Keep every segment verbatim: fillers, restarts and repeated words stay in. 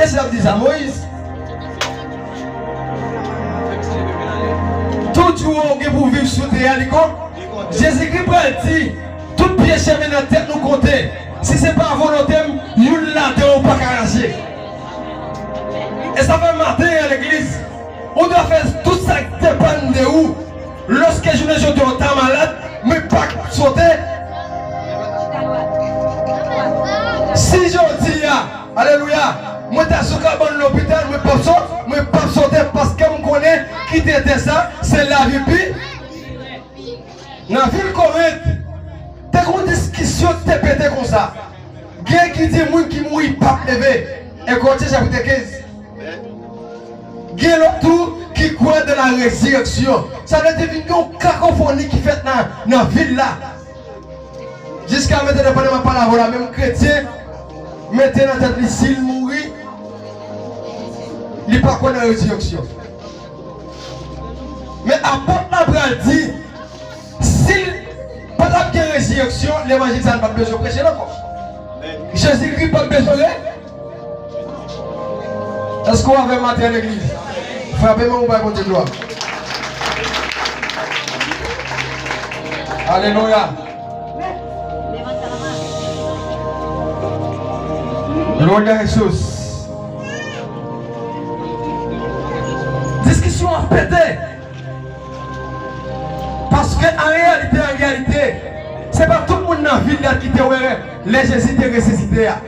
Kiyès l ap di sa, Moyiz? Tout jou ou gen pou viv sou tè a, li kon. Jezikri pral di, tout pye chemen nan tèt nou konte. Si se pa volonte m, youn ladan yo pa ka rache. E sa fè maten an, legliz, ou dwe fè tout sa k depann de ou. Lòske jounen jodi a w ta malad, mwen p ap sote. Si jodi a, alelouya, mwen ta sou kabann lopital, mwen p ap so-, mwen p ap sote paske m konnen kite tè sa, se lavi pi. Nan vil Korent, te gon diskisyon ki te pete konsa. Gen ki di moun ki mouri p ap leve. Enn Korentyen chapit kenz. Gen lòt tou ki kwè de la rezireksyon. Sa vle di vin gen yon kakofoni ki fèt nan, nan vil la. Jiska mentnan, pandan m ap pale avè w la, menm kretyen mete nan tèt li, si l mouri, li pa kwè nan rezireksyon. Men apot la pral di, si l pa t ap gen rezireksyon, levanjil sa a n p ap bezwen preche l ankò. Jezikri p ap bezwen re-, Èske w avè m maten an, legliz? Frape men w, bay Bondye glwa. Alelouya. Glorya a Jesus. Diskisyon an pete. Paske an reyalite, an reyalite, se pa tout moun nan vil la ki te wè lè Jezi te resisite a.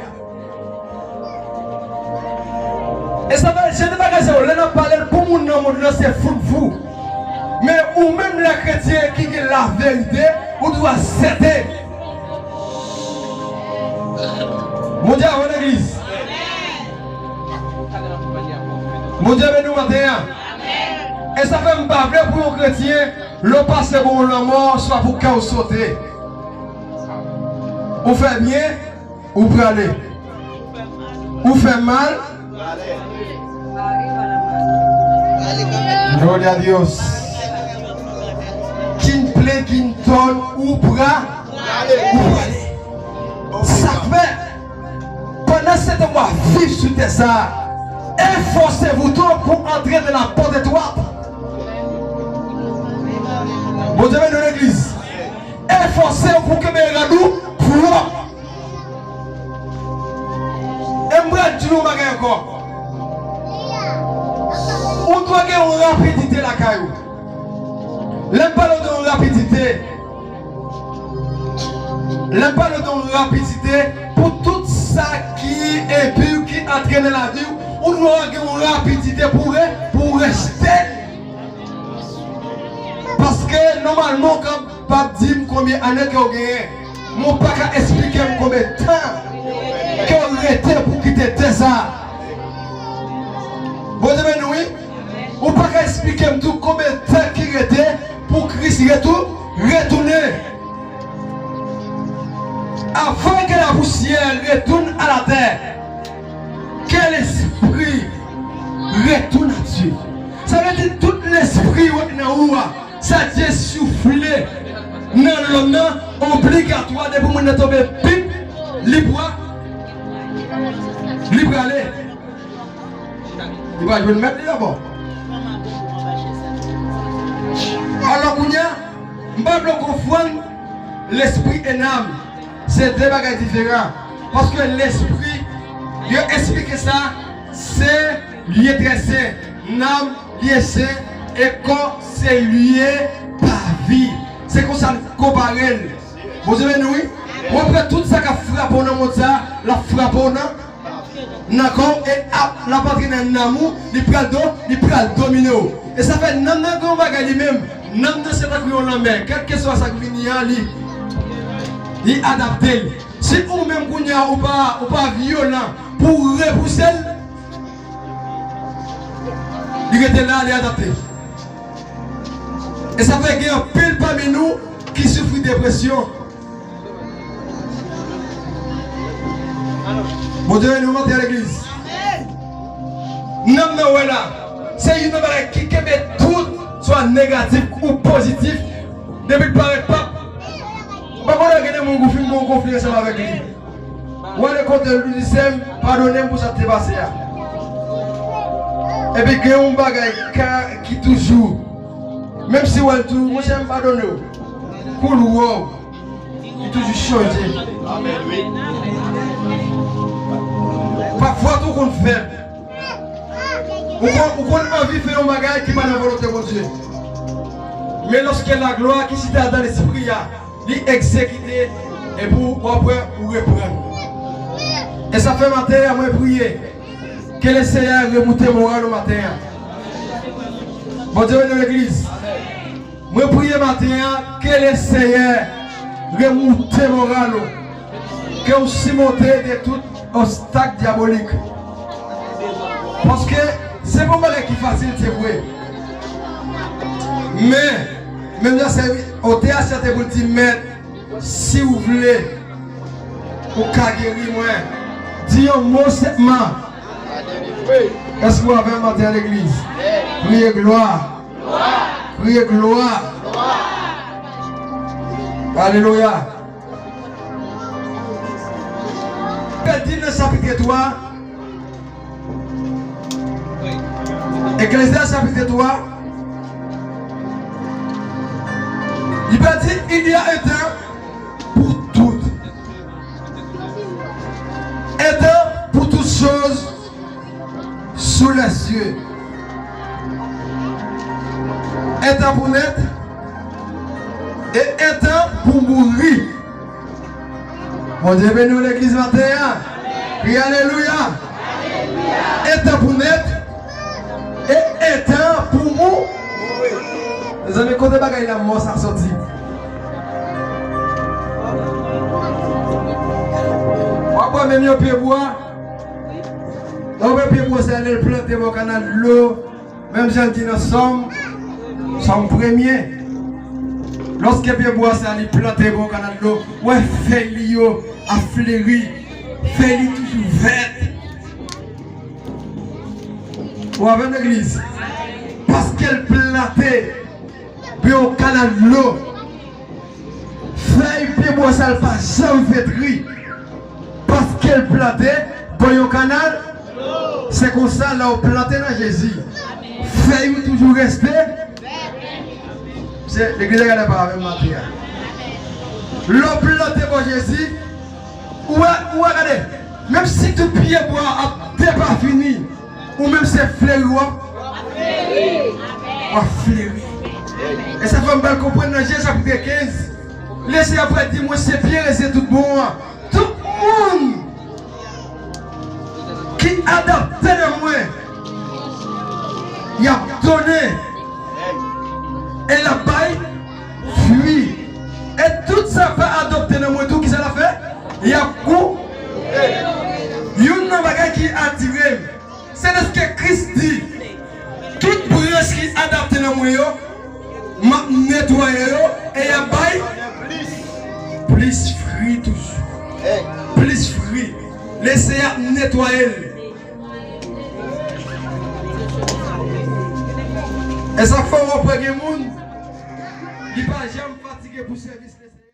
E sa fè, jan de bagay sa yo, lè n ap pale l pou moun nan mond lan, se fout vou. Men ou menm, lè kretyen ki gen laverite, ou dwe aksepte. Bondye avè w, legliz. Bondye beni w maten an. E sa fè m pa vle pou yon kretyen, lè w pase bò yon lanmò, swa pou kè w sote. Ou fè byen, ou prale. Ou fè mal. Gloria a Dios. Kin plen, kin tòn, ou pra-, ou prale. Sa k fè, pandan se tan w ap viv sou tè sa a, efòse w tou pou antre nan la pòt etwat. Bondye beni w, legliz. Efòse w pou kenbe rad ou pwòp. E m pral di nou yon bagay ankò. Ou dwe gen yon rapidite lakay ou. Lè m pale w de yon rapidite, lè m pale w de yon rapidite pou tout sa ki enpi ki antre nan lavi w, ou dwe gen yon rapidite pou re-, pou rejte l. Paske nòmalman, w kapab di m konbyen ane ke w genyen, men w pa ka esplike m konbyen tan ke w rete pou kite tè sa a. Bondye beni w, wi. Ou pa ka esplike m tou konbyen tan ki rete pou Kris retou-, retounen. Avant que la poussière retourne à la terre, que l'esprit retourne à Dieu. Sa vle di tout lespri w nan ou a, sa Dye soufle nan lòm nan, obligatwa, depi moun nan tonbe, pip, li pra-, li prale. Li pral jwenn mèt li dabò. Alò, kounye a, m pa vle w konfonn lespri e nanm. Se de bagay diferan. Paske lespri, yo esplike sa, se lye trè sen. Nanm, lye sen, e kò, se lye pa vi. Se konsa n konpare l. Bondye beni w, wi. W ap wè tout sa k ap frape w nan mond sa, l ap frape w nan nan kò w e ap, l ap antre nan nanm ou, li pral do-, li pral domine w. E sa fè nanm nan gen yon bagay li menm, nanm nan se tankou yon lanmè, kèlkeswa sa k vini an, li, li adapte l. Si ou menm kounye a ou pa, ou pa vyolan pou w repouse l, li rete la, li adapte. E sa fè gen anpil pami nou ki soufri depresyon. Bondye beni w, monte legliz. Nanm nan wè la, se youn nan bagay ki kenbe tout, swa negatif ou pozitif, depi l parèt pap. Ou pa konnen gen de moun ou fin gen yon konfli ansanm avèk li. Ou ale kote l, ou di, sè m, padone m pou sa k te pase a. Epi gen yon bagay ka, ki toujou, menm si w wè l tou, monchè, m padone w. Koulè w, li toujou chanje. Pafwa tou konn fè. Ou konn, ou konn anvi fè yon bagay ki pa nan volonte Bondye. Men lòske laglwa ki chita dan lespri a, li egzekite, epi w ap wè ou reprann. E sa fè maten an, mwen priye. Ke Lesenyè remoute moral ou maten an. Bondye beni w, legliz. Mwen priye maten an, ke Lesenyè remoute moral ou. Ke w simonte de tout obstak dyabolik. Paske se pa yon bagay ki fasil, se vre. Men, menm jan sèvi, otè a chante pou l di, Mèt, si w vle, ou ka geri mwen. Di yon mo sèlman. Èske w avè m maten an, legliz? Kriye glwa. Kriye glwa. Alelouya. Pèdi nan chapit twa. Eklezyas chapit twa, li pa di, il y a un temps pour tout. Un temps pour toutes choses sous les cieux. Un temps pour naître et un temps pour mourir. Bondye beni w, legliz, maten an. Kriye alelouya. Etan pou nèt e etan pou mou. Mezanmi, kote bagay lanmò sa soti? W ap wè menm yon pyebwa. Lè w wè pyebwa sa, lè l plante bò kanal dlo, menm jan l di nan Sòm, Sòm premye, lòske pyebwa sa li plante bò kanal dlo, w wè fèy li yo ap fleri, fèy li toujou vèt. Ou avè m, legliz? Paske l plante bò yon kanal dlo. Fèy pyebwa sa l pa janm fetri, paske l plante bò yon kanal. Se konsa, lè w plante nan Jezi, fèy ou toujou reste. Se legliz la, gade pa avè m maten an. Lè w plante bò Jezi, ou wè, ou wè, gade, menm si tout pyebwa ap depafini, ou menm se fleri w ap, w ap fleri. E sa fè m pral konprann nan Jan chapit kenz, Lesenyè pral di, mwen se pye raisin tout bon an. Tout moun ki adapte nan mwen, y ap donnen e l ap bay fwi. E tout sa pa adapte nan mwen tou, kisa l ap fè? Y ap koupe. Youn nan bagay ki atire m, se lèske Kris di, tout branch ki adapte nan mwen yo, m ap netwaye yo e y ap bay plis fwi toujou. Plis fwi. Lesenyè ap netwaye l. E sa fè w wè gen moun, li pa janm fatige pou sèvi.